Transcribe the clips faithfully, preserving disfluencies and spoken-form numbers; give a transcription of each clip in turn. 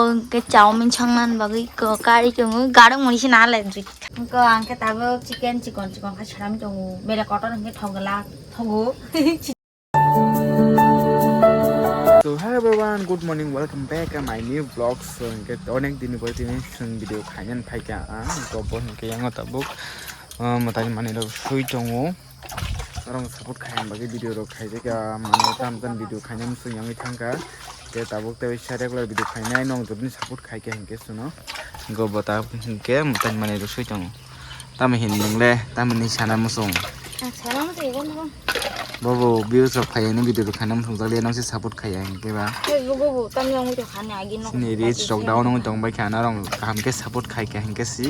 Hwnkhe chowmin songna bagwi ko kari tongo, garang mani se nalai jui. Hwnkhe ang khe tabuk chicken chikon chikon khe swnam tongo, bere kotor hwnkhe thok glak thogo. So hello everyone, good morning, welcome back to my new vlog. So hwnkhe onek din ni pore tini chwng video khainani phaikha ang, to bo hwnkhe yango tabuk, ah, mwtai manwi rok sui tongo. Norok support khaina bagwi video rok khaijak ya, mane tam tam video khaina muchung yangwi thangkha. Te tabuk tei sa regular video khainai nong jotoni support khaikha hinkhe suno. Go bota hinkhe mwtai manwi rok sui tongo. Tamo hin nwngle, tamo ni sana muchung. Bobo views rok khaiyani video rok khaina muchung jakle nang se support khaiya hinkhe ba. Facebook o bo tam yang wngwi tongkha ni agi nok. Ni reach rok down wngwi tong bai kha norok kaham khe support khaikha hinkhe si.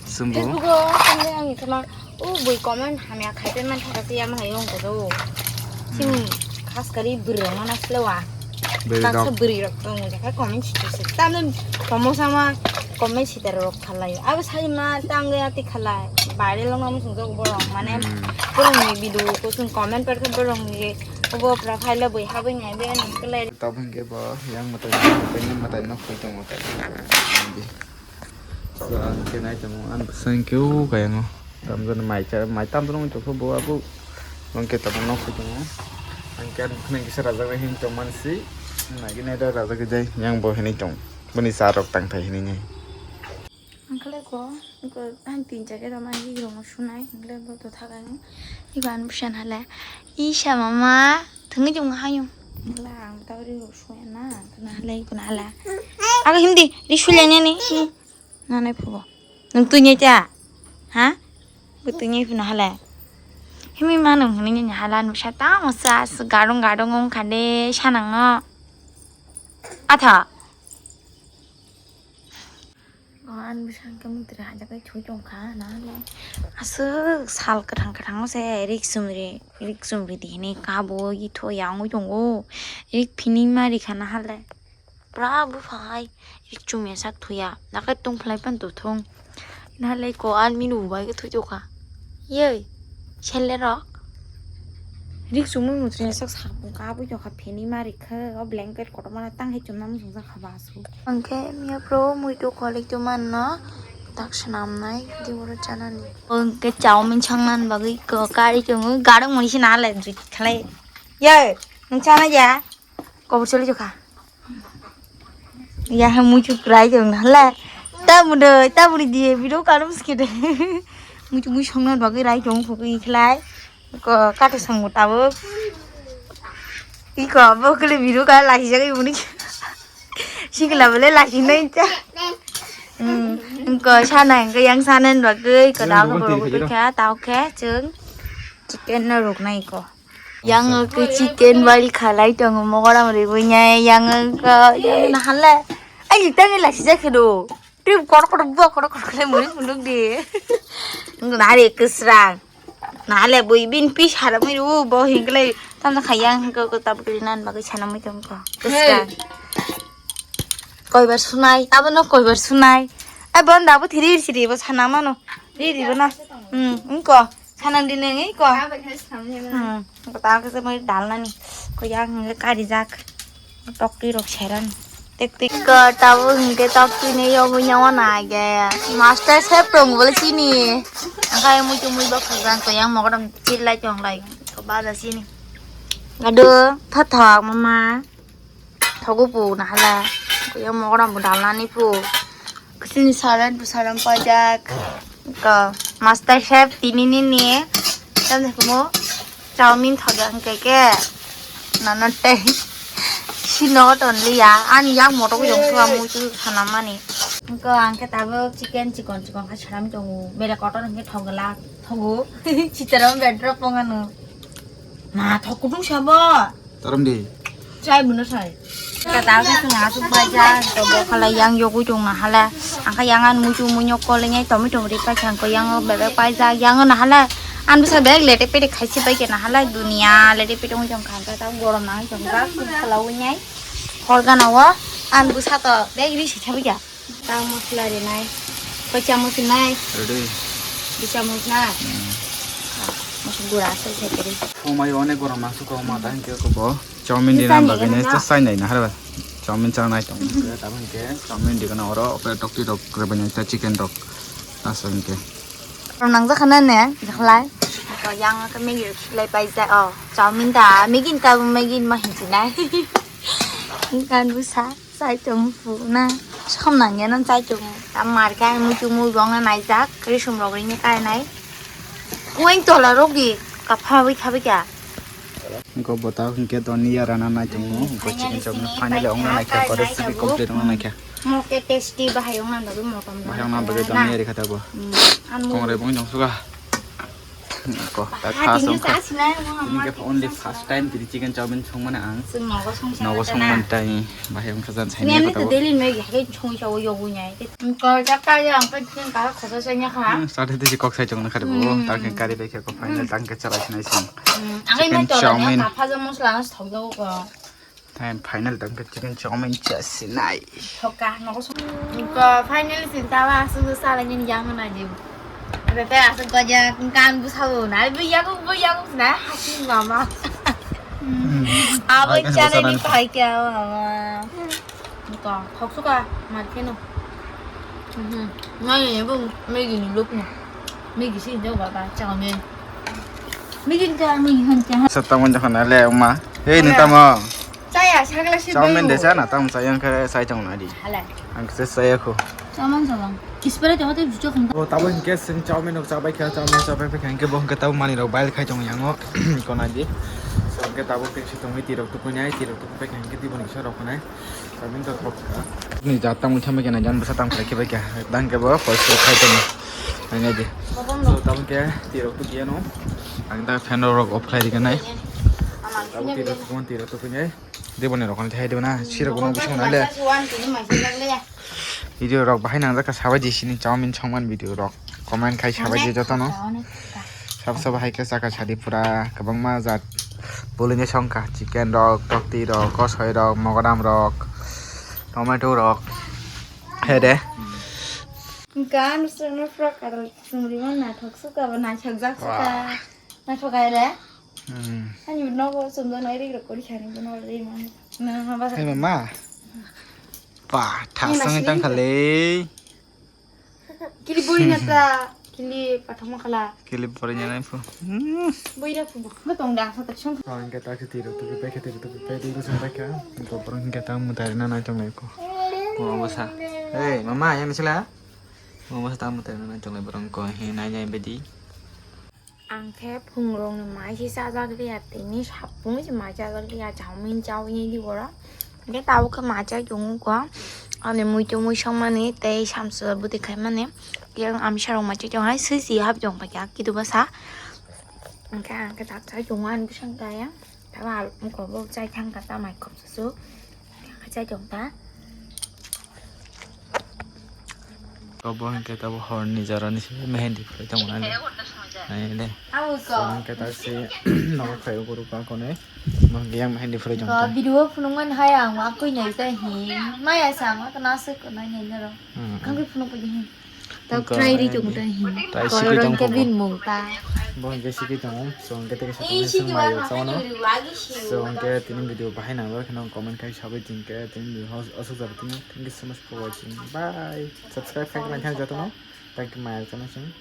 Sumbo. Facebook o tam yang tama. O bui comment hamya khai pe man thaka se yama hai yong ko do. Sim khas kari bwrwi rok mana slewa. Bwrwi rok. Baksa bwrwi rok tong ja khai comment si se. Tamne promotion ma comment si tar rok khalai. Abo sai ma tang ya ti khalai. Bare long ma sung jok borok mane. Hmm. Borok ni video ko sung comment per khe borok ni obo profile bui habwi nai be nang kelai. Tabuk hwnkhe bo yang mwtai, mwtai no khoi tongo tai. So, ang khe nai tongo, ang bwswk khe o kaya no. Tamjani mai cha, mai tamjani wng tongkha bo abo. Ang khe tabuk nok khe tongo. Ang khe ang khwnang kisa rajak bai hin tong mansi. Nai khe nai da rajak khe jai, yang bo hinwi tong. Boni cha rok tang thai hinwi nai. Ang khe ko, ko ang tin cha khe tama hi rong sunai, ang khe bo to thaga ni. Iban bwsan hala. Isa mama, thangwi jong hayung. Ang khe tabuk ri rok suya na, kana hala, kana hala. Aga hindi, ri suya ni ni. Nanai phubo. Nung tui nyai cha? Ha? Bo tui nyai phano hala. Himi ma nung hini nyai hala nusa ta musa garung garung ong khande sanang no. Atha. O an bwsang khe mutri hajak bai chui tong kha na le. Aswk sal kwthang kwthang se rik sumri rik sumri di hini kabo itho yangwi tongo. Rik phini ma ri kha na hale. Pura bupha hai rik chumya sak thuya. Nakai tong phlai pan tu thung. Nalai ko almi nu bai ke thujo ka. Yei, sele rok. Rik chumui mutri sak sak ka bui jokha pheni mari khe o blanket kotor mana tang hai chumna mung jokha basu. Angke miya pro mui to college to man no tak sanam nai di boro chana ni. Angke chowmin songna bagwi ko kari chungo garang muni se nalai jui khlai. Yei, nung chana ya. Kobor choli jokha. Ya ha muichu krai jong na la. Ta mudoi, ta mudi die video karo skide. Muichu mui songna bagwi rai jong phugwi khlai. Ko kato sangbo tabuk. Iko bo kle video ka lagi jagai muni. Sikla bole lagi nai cha. Hmm. Ko sana ko yang sana bagwi ko da ko bo kha ta khe chung chicken na ruk nai ko. Yang ke chicken bari khalai tongo mogoram ribui nyai yang ke yang nahanle. Ai litang la sija khedo. Trip kor kor bua kor kor kor muri munduk di. Nare kesrang. Nale bui bin pi sara muri u bo hingle. Tam kha yang ke ko tab kri nan bagai sana mui tong ko. Kesrang. Koibar sunai, abo no koibar sunai. Ai bon da bo thiri siri bo sana mano. Ri ri bo na. Hmm, ko. Sanang di neng iko. Hmm, ko ta ka se moi dalna ni. Ko yang nge kari jak. Tokti rok seran. Tek tek ko tabu hingke tokti ne yobu nyawa na ge. Master chef tong bole chini. Angkai mui tu mui bak khagan ko yang mogodam chilai chonglai. Ko bada chini. Aduh, thathak mama. Thogo bo nahala. Yang mogoram bo dalnani bo. Kusini saran bo saran pajak. Ko master chef tini nini. Tam mo chowmin thoga hingke ke. Nana te. Sino ton liya. Ani yang moto ko jong suwa muchu sanamani. Ko angke tabuk chicken chikon chikon kha saram tongo. Bere kotor hingke thogla. Thogo. Chitaram bedrock pongano. Na thok kutung sabo. Taram di. Chai buno sai. Kata aku sung asuk baja, to bo khala yang yogu jong na hala. Angka yang an muju munyok ko lengai tomi tomi pa chang ko yang bebek paija yang na hala. An bisa bebek lete pete khaisi bai ke na hala dunia lete pete jong khan ta gorom na jong ba khala unyai. Hor gana wa an bisa to bebek ri si thabi ya. Tang mosla rinai. Koi chamuch rinai? Ready. Di chamuch na? Hmm. Mosok gura asal se kiri. Omai onek gora masuk ko ma tang ke ko bo. Chowmin di nang bagwi ne cha sai nai na harba. Chowmin chanai tong. Tabuk hwnkhe chowmin digana oro, ope tokti rok rebani ta chicken rok. Asa hwnkhe. Rok nangjakha na ne, jakhlai. Ko yang ka Maggi rok khilai paijak. Oh, chowmin ta, Maggi ta, Maggi ma hinjinai. Kan busa, chai tong pu na. Som nangya na chai tong. Ta mar ka mu chu mu bong na naijak. Risum rok rini kai nai. Uain tola rok di, kapha wi khabi kya. Go bota hwnkhe doni ya rana nai tongo. Go chicken chowmin finally ongna naikha, ko recipe complete ongna naikha. Mo ke tasty bahai ongna nabi mo tom. Bahai ongna bagwi doni ya rikha tabo. Kongre bong jong suga. Ko ta kha song kha. Ini ke only first time tini chicken chowmin songmani ang. Nogo songmani tai bahai ongkha jan saini ko tabo. Daily me ya ke chong chao yo bu nyai. Ko ta ka ya ang ka chicken ka khosa sa nya kha. Start hiti kok sai chong na kha bo. Ta ke kari bai khe ko final tang ke chalai sinai song. Ang ai mai to na ka phaja mosla ang thok do ko. Time final tang ke chicken chowmin chasinai. Thoka no so. Ko final sin ta wa su sa la nyin yang na ji. Bebe asu ko ja kan bu sa lo na bu ya ko bu ya ko na hasi mama. Abo chana ni pai kya mama. Ko thok su ka mar ke no. Mhm. Ngai ne bu Maggi ni look no. Maggi si de wa ba chowmin. Maggi ta Maggi han ta. Sa tamo jokhan ale ma. Hey, nung tamo. Chaya sagla si. Chowmin de sa na tam sa yang khe sai tong na di. Hala. Ang se sai ko. Chowmin chowmin. Ispere chowmin te jucho khum. O tabo hingke sing chowmin nok chabai kha, chowmin chabai kha hingke bo hingke tabo mani rok bail khai tong yango. Kona di. So hingke tabo ke si tong ti rok tu kunyai, ti rok tu pe hingke di boni sa rok nai. Ni jat tamo thangbai khe nai jan bwsa tamo khlai khe bai khe dang khe bo koi suru khai tong. Nai nai di. So tamo khe tirok tu dia no. Ang ta fan rok off khlai di khe nai. Tamo tirok tu kon tirok tu khe nai. Debo ne rok kan thai debo na. Sirok no bising na le. Video rok bahai nang jakha sabai di sini chowmin chongman video rok. Comment khai sabai di joto no. Sab sab hai khe chaka sadi pura kwbangma jat. Bwlwini songkha chicken rok, tokti rok, kosoi rok, mogodam rok, tomato rok. He de. Gan songno frog kadal songri man naithok suka bo naithok jak suka. Naithok ai re. Hmm. Ani nogo sumdo nai rik rok kori khani bono re man. Na ha ba. Hai mama. Pa, thasang tang khale. Kili bui na ta, kili pathoma khala. Kili pore nyanai phu. Hmm. Bui ra phu. Ba tong da sa ta song. Ang khe ta khe tiro tu pe khe tiro tu pe tiro song ta kha. Ko porong khe ta mutai na nai tong lai ko. Mo basa. Hey, mama, yang sila. Mo basa ta mutai na nai tong lai borong ko he nai nai bedi. Ang khe phungrokni mai se chajak liya, tini sapungni se mai chajak liya, chowmin chao hwnwi di oro. Hwnkhe tabuk khe mai chai tongo kho, ani mui tongmui songmani tei samsok bwtwi khaimani. Yang amsarok mai chai tongo hai, swi swi hap tong paikha kitu bwsa. Hwnkhe ang khe tak chai tongo ani bwskango kaya. Tamo aluk mukhugo chai thangkha ta mai khopsa su. Kha chai tong ta. Obo hwnkhe tabo horni jora ni simi mehendi phulai tong mani. Nai le. Abo ko. Hwnkhe ta si nogo phai uguru pa kone. Mo hwnkhe yang mehendi phulai tong ta. Video phunukmani hai ang akui nai ta hi. Maya sa ang kena se ko nai nai nero. Hmm. Ang phunuk pa hi. Tau try ri tung ta hin. Try sikhi tung ko. Kevin mung ta. Bo hingke sikhi tung. So hingke teke sa tong sing mai yo sa no. So hingke tini video bahai nang lo kheno comment khai sabai tingke tini video asuk jabai tini. Thank you so much for watching. Bye. Subscribe khai nang khang jatono. Thank you mai channel sing.